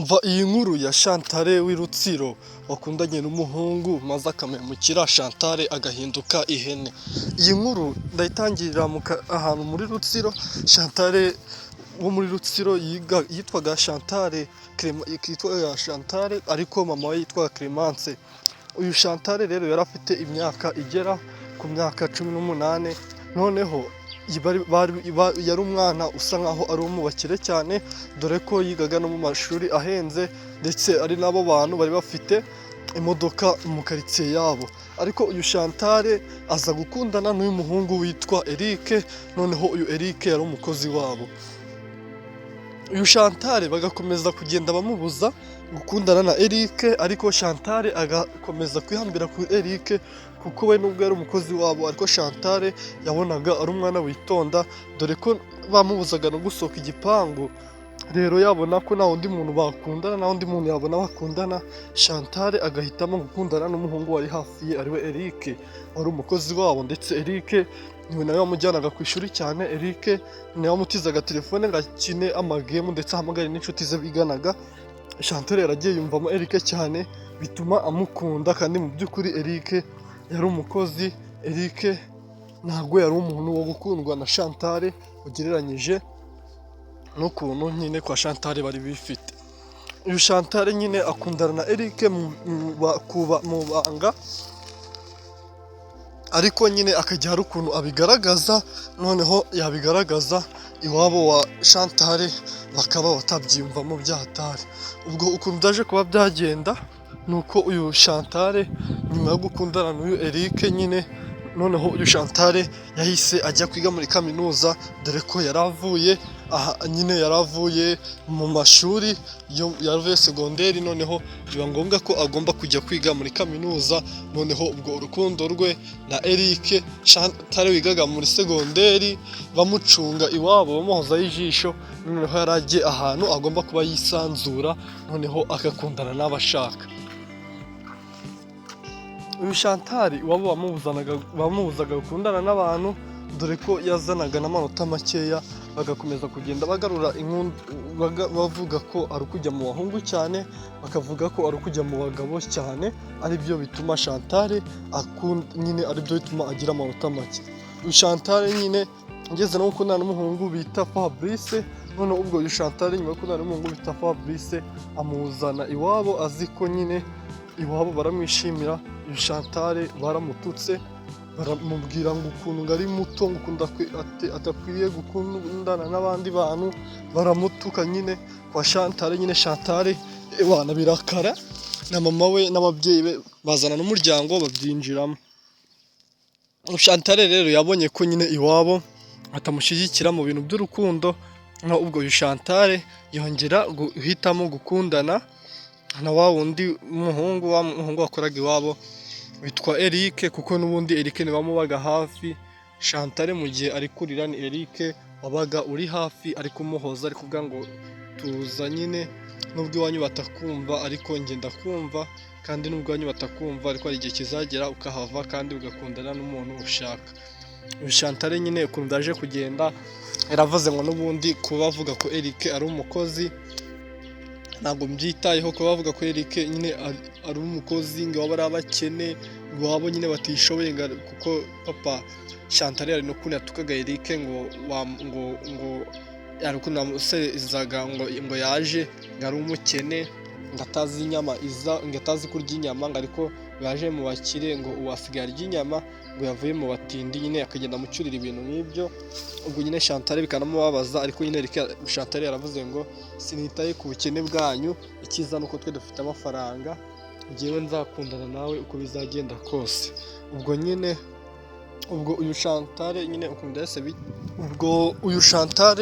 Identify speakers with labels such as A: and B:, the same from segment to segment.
A: Umva iyi nkuru ya Chantal w'i Rutsiro wakundanye n'umuhungu maze akamemukira, Chantal agahinduka ihene. Iyi nkuru ndayitangirira ahantu muri Rutsiro. Chantal wo muri Rutsiro yitwaga Chantal, yitwaga Chantal ariko mama we yitwaga Clemence. Uyu Chantal rero yari afite imyaka igera ku myaka 18, noneho yari umwana usa nkaho ari uwo mu bakire cyane, dore ko yigaga no mu mashuri ahenze, ndetse ari n'abo bantu bari bafite imodoka mu karitsiye yabo. Ariko uyu Chantal aza gukundana n'uyu muhungu witwa Eric, noneho uyu Eric yari umukozi wabo. Uyu Chantal bagakomeza kugenda bamubuza gukundana na Eric, ariko Chantal agakomeza kwihambira kuri Eric, kuko we nubwo yari umukozi wabo, ariko Chantal yabonaga ari umwana witonda, dore ko bamubuzaga no gusohoka igipangu. Rero yabona ko nta wundi muntu bakundana, nta wundi muntu yabona bakundana, Chantal agahitamo gukundana n'umuhungu wari hafi ye, ariwe Eric wari umukozi wabo. Ndetse Eric niwe nawe wamujyanaga ku ishuri cyane, Eric ni nawe wamutizaga telefone ngo akine amagame ndetse ahamagare n'inshuti ze biganaga. Chantal yaragiye yumvamo Eric cyane, bituma amukunda, kandi mu by'ukuri Eric yari umukozi. Eric ntabwo yari umuntu wo gukundwa na Chantal ugereranyije n'ukuntu nyine kwa Chantal bari bifite. Uyu Chantal nyine akundana na Eric mu banga, ariko nyine akajya hari ukuntu abigaragaza, noneho yabigaragaza iwabo wa Chantal bakaba batabyiyumvamo byahatari. Ubwo ukuntu byaje kuba byagenda ni uko uyu Chantal nyuma yo gukundana n'uyu Eric nyine, noneho uyu Chantal yahise ajya kwiga muri kaminuza, dore ko yari avuye aha nyine, yari avuye mu mashuri, yaravuye segonderi, noneho biba ngombwa ko agomba kujya kwiga muri kaminuza. Noneho ubwo urukundo rwe na Eric, Chantal wigaga muri segonderi bamucunga iwabo bamuhozaho ijisho, noneho yari agiye ahantu agomba kuba yisanzura, noneho agakundana n'abashaka. Uyu Chantal iwabo bamubuzaga gukundana n'abantu, dore ko yazanaga n'amanota makeya, bagakomeza kugenda bagarura bavuga ko ari ukujya mu bahungu cyane, bakavuga ko ari ukujya mu bagabo cyane, aribyo bituma Chantal nyine aribyo bituma agira amanota make. Uyu Chantal nyine ngeze no gukundana n'umuhungu bita Fabrice. Noneho ubwo uyu Chantal nyuma yo gukundana n'umuhungu bita Fabrice, amuzana iwabo azi ko nyine iwabo baramwishimira. Uyu Chantal baramututse, baramubwira ngo ukuntu ngo ari muto, ngo ukuntu adakwiye gukundana n'abandi bantu, baramutuka nyine kwa Chantal nyine. Chantal ewana birakara, na mama we n'ababyeyi be bazana n'umuryango babyinjiramo. Chantal rero yabonye ko nyine iwabo batamushyigikira mu bintu by'urukundo, naho ubwo uyu Chantal yongera guhitamo gukundana na wa wundi muhungu, wa muhungu wakoraga iwabo witwa Eric, kuko n'ubundi Eric niwe wamubaga hafi. Chantal mu gihe ari kurira ni Eric wabaga uri hafi, ari kumuhoza, ari kuvuga ngo tuza nyine, nubwo iwanyu batakumva ariko njye ndakumva, kandi nubwo iwanyu batakumva ariko hari igihe kizagera ukahava kandi ugakundana n'umuntu ushaka. Uyu Chantal nyine ukuntu byaje kugenda, yaravuze ngo n'ubundi kuba bavuga ko Eric ari umukozi ntabwo mbyitayeho, kuba bavuga ko Eric nyine ari umukozi, ngo iwabo ari abakene, ngo iwabo nyine batishoboye, kuko papa Chantal hari n'ukuntu yatukaga Eric ngo hari ukuntu yamusezaga ngo yaje ngo ari umukene, ngo atazi inyama iza, ngo atazi kurya inyama, ngo ariko yaje mu bakire, ngo ubu asigaye arya inyama, ngo yavuye mu batindi nyine, akagenda amucyurira ibintu nk'ibyo. Ubwo nyine Chantal bikanamubabaza, ariko nyine Eric, Chantal yaravuze ngo sinitaye ku bukene bwanyu, icyiza ni uko twe dufite amafaranga, njyewe nzakundana nawe uko bizagenda kose. Ubwo nyine ubwo uyu Chantal nyine ukuntu yahise, ubwo uyu Chantal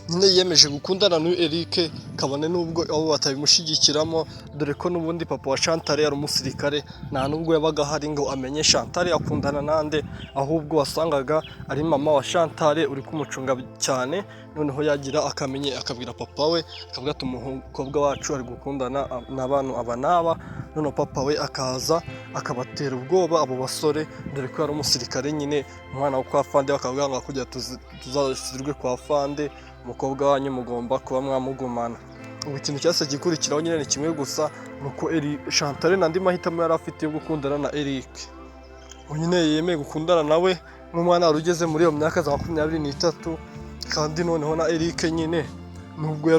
A: nyine yiyemeje gukundana n'uyu Eric, kabone n'ubwo abo batabimushyigikiramo, dore ko n'ubundi papa wa Chantal yari umusirikare, nta nubwo yabaga ahari ngo amenye Chantal akundana nande, ahubwo wasangaga ari mama wa Chantal uri kumucunga cyane. Noneho yagira akamenye akabwira papa we, akavuga ati umukobwa wacu ari gukundana n'abantu aba n'aba, noneho papa we akaza akabatera ubwoba abo basore, dore ko yari umusirikare nyine, umwana wo kwa fande, bakavuga ngo kugira tuzashyirwe kwa fande, umukobwa wanyu mugomba kuba mwamugumana. Ubu ikintu cyahise gikurikiraho nyine ni kimwe gusa, ni uko Chantal n'andi mahitamo yari afite yo gukundana na Eric. Ubu nyine yemeye gukundana nawe nk'umwana wari ugeze muri iyo myaka za 23, kandi noneho na Eric nyine nubwo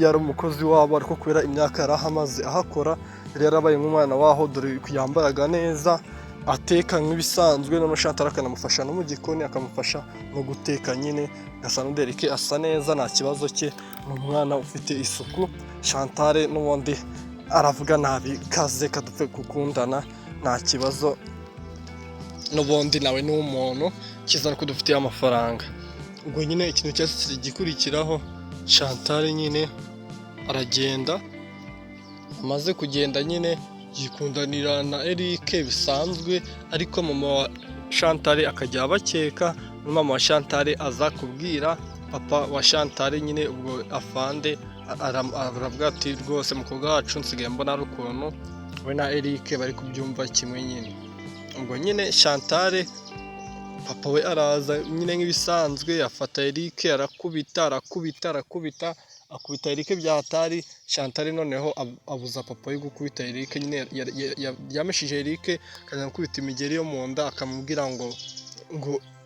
A: yari umukozi wabo, ariko kubera imyaka yari ahamaze ahakora, yari yarabaye nk'umwana waho, dore yambaraga neza, ateka nk'ibisanzwe, noneho Chantal akanamufasha no mu gikoni, akamufasha no guteka nyine. Gasa n'undi Eric asa neza, nta kibazo cye, ni umwana ufite isuku. Chantal n'ubundi aravuga nabi kaze kadupfe gukundana, nta kibazo, n'ubundi nawe ni umuntu kiza ko dufitiye amafaranga. Ubwo nyine ikintu cyose gikurikiraho, Chantal nyine aragenda. Amaze kugenda nyine yikundanira na Eric bisanzwe, ariko mama wa Chantal akajya abakeka. Mama wa Chantal aza kubwira papa wa Chantal nyine, ubwo afande, aravuga ati: "Rwose mukobwa wacu nsigaye mbona ari ukuntu we na Eric bari kubyumva kimwe nyine." Ubwo nyine Chantal, papa we araza nyine nk'ibisanzwe, afata Eric arakubita, arakubita, arakubita, akubita Eric bya hatari. Chantal noneho abuza papa we gukubita Eric nyine. Yamishije Eric akajya gukubita imigeri yo mu nda, akamubwira ngo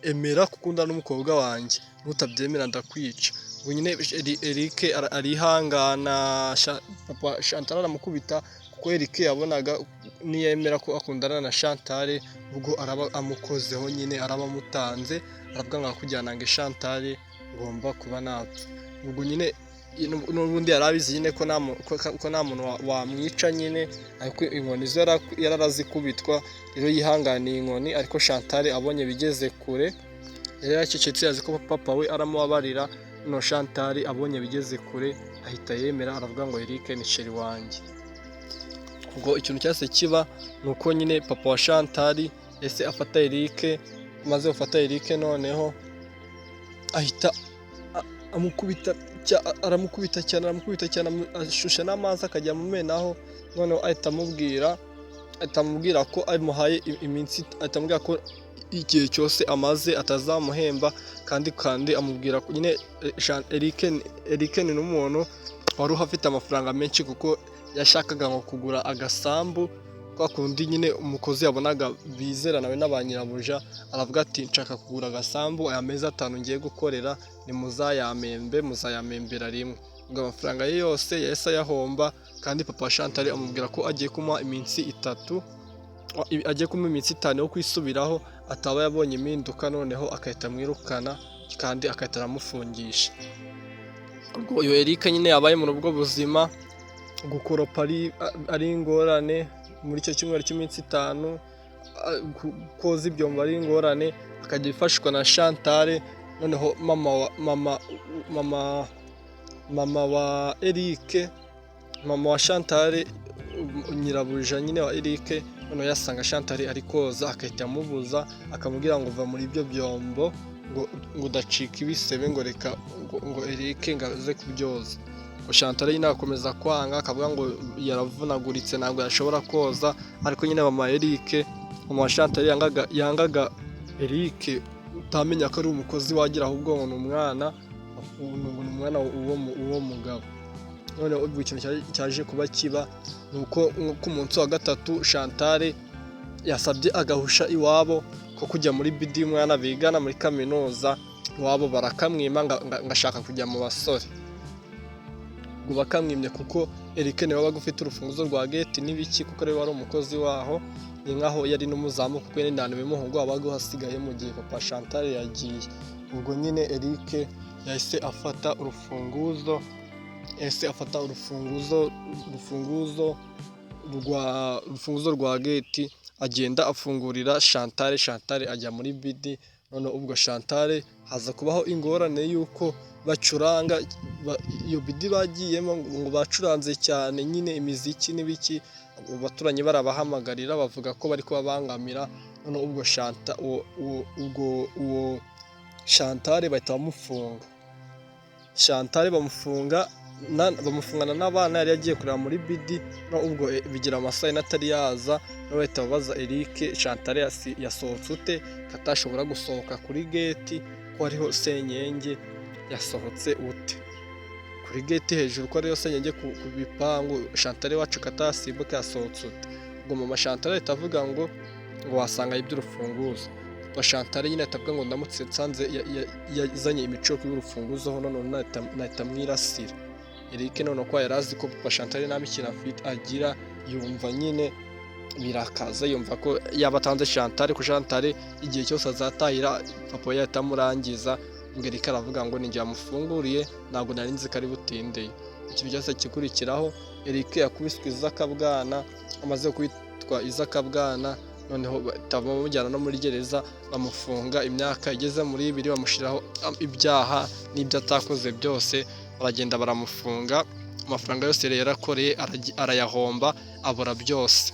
A: "Emera gukundana n'umukobwa wanjye, nutabyemera ndakwica." Ubwo nyine Eric arihangana, papa Chantal aramukubita, kuko Eric yabonaga niyemera ko akundana na Chantal, ubwo araba amukozeho nyine, araba amutanze. Aravuga ngo kujyana ngo Chantal ngomba kuba napfa. Ubwo nyine n'ubundi yari abizi nyine ko nta muntu wamwica nyine, ariko inkoni zo yari arazikubitwa. Rero yihanganiye inkoni, ariko Chantal abonye bigeze kure, yari yaracecetse azi ko papa we aramubabarira. No Chantal abonye bigeze kure ahita yemera, aravuga ngo Eric ni chéri wanjye. Ubwo ikintu cyose kiba ni uko nyine papa wa Chantal yahise afata Eric. Amaze gufata Eric noneho ahita amukubita, aramukubita cyane, aramukubita cyane, ashusha n'amazi akajya amumenaho. Noneho ahita amubwira ko amuhaye iminsi, ahita amubwira ko igihe cyose amaze atazamuhemba. Kandi amubwira ko nyine Eric ni n'umuntu wari uhafite amafaranga menshi, kuko yashakaga ngo kugura agasambu, kwa kundi nyine umukozi yabonaga bizerana we na ba nyirabuja. Aravuga ati: "Nshaka kugura agasambu, aya mezi 5 ngiye gukorera nimuzayamembe, muzayamembera rimwe." Ubwo amafaranga ye yose yahise ayahomba. Kandi papa wa Chantal amubwira ko agiye kumuha iminsi 3, agiye kumuha iminsi 5 yo kwisubiraho, ataba yabonye impinduka noneho agahita amwirukana kandi agahita aramufungisha. Ubwo uyu Eric nyine yabaye muri ubwo buzima, gukoropa ari ingorane muri icyo cyumweru cy'iminsi 5, koza ibyombo ari ingorane, akajya ifashwa na Chantal. Noneho mama wa Eric, mama wa Chantal, nyirabuja nyine wa Eric, noneho yasanga Chantal ari koza agahita amubuza, akamubwira ngo "Va muri ibyo byombo," ngo "udacika ibisebe," ngo "Reka," ngo Eric ngo aze kubyoza. Ngo Chantal nyine agakomeza kwanga, akavuga ngo yaravunaguritse, ntabwo yashobora koza. Ariko nyine mama Eric, mama wa Chantal, yangaga Eric, utamenya ko ari umukozi wagira, ahubwo ngo ni umwana, ngo ni umwana w'uwo mugabo. Noneho ubwo ikintu cyaje kuba kiba ni uko ku munsi wa gatatu Chantal yasabye agahusha iwabo ko kujya muri bidi y'umwana bigana muri kaminuza, iwabo barakamwima, ngo ashaka kujya mu basore. Ngo bakamwimye kuko Eric niwe wabaga ufite urufunguzo rwa gate n'ibiki, kuko ariwe wari umukozi waho, ni nkaho yari n'umuzamu, kuko yari nta muhungu wabaga uhasigaye mu gihe papa Chantal yagiye. Ubwo nyine Eric yahise afata urufunguzo, yahise afata urufunguzo rwa gate, agenda afungurira Chantal. Chantal ajya muri bidi. Noneho ubwo Chantal haza kubaho ingorane y'uko bacuranga iyo bidi bagiyemo, ngo bacuranze cyane nyine imiziki n'ibiki, abaturanyi barabahamagarira bavuga ko bari kubabangamira. Noneho ubwo ubwo uwo Chantal bahita bamufunga. Chantal bamufunga, bamufungana n'abana yari yagiye kureba muri bidi. No ubwo bigira amasaha 4 atari yaza, no bahita babaza Eric: "Chantal yasohotse ute, ko atashobora gusohoka kuri gate, ko hariho senyenge, yasohotse ute kuri gate?" Kuri gate hejuru ko ariyo senyenge ku bipangu, Chantal wacu katasimbuka yasohotse ute?" Ubwo mama Chantal ahita avuga ngo wasanga yibye urufunguzo. Papa Chantal nyine ahita avuga ngo ndamutse nsanze yazanye imico yo kuba urufunguzo ho, none nahita mwirasira. Eric none ko yari azi ko papa Chantal nta mikino afite agira, yumva nyine birakaza, yumva ko yaba atanze Chantal, ko Chantal igihe cyose azatahira papa we yahita amurangiza. Ubwo Eric aravuga ngo ninjye wamufunguriye, ntabwo nari nzi ko ari butindeye. Ikintu cyose kikurikiraho, Eric yakubiswe iz'akabwana. Amaze kwitwa iz'akabwana, noneho bahita bamujyana no muri gereza, bamufunga imyaka igeze muri 2, bamushyiraho ibyaha n'ibyo atakoze byose, baragenda baramufunga. Amafaranga yose yari yarakoreye arayahomba, abura byose.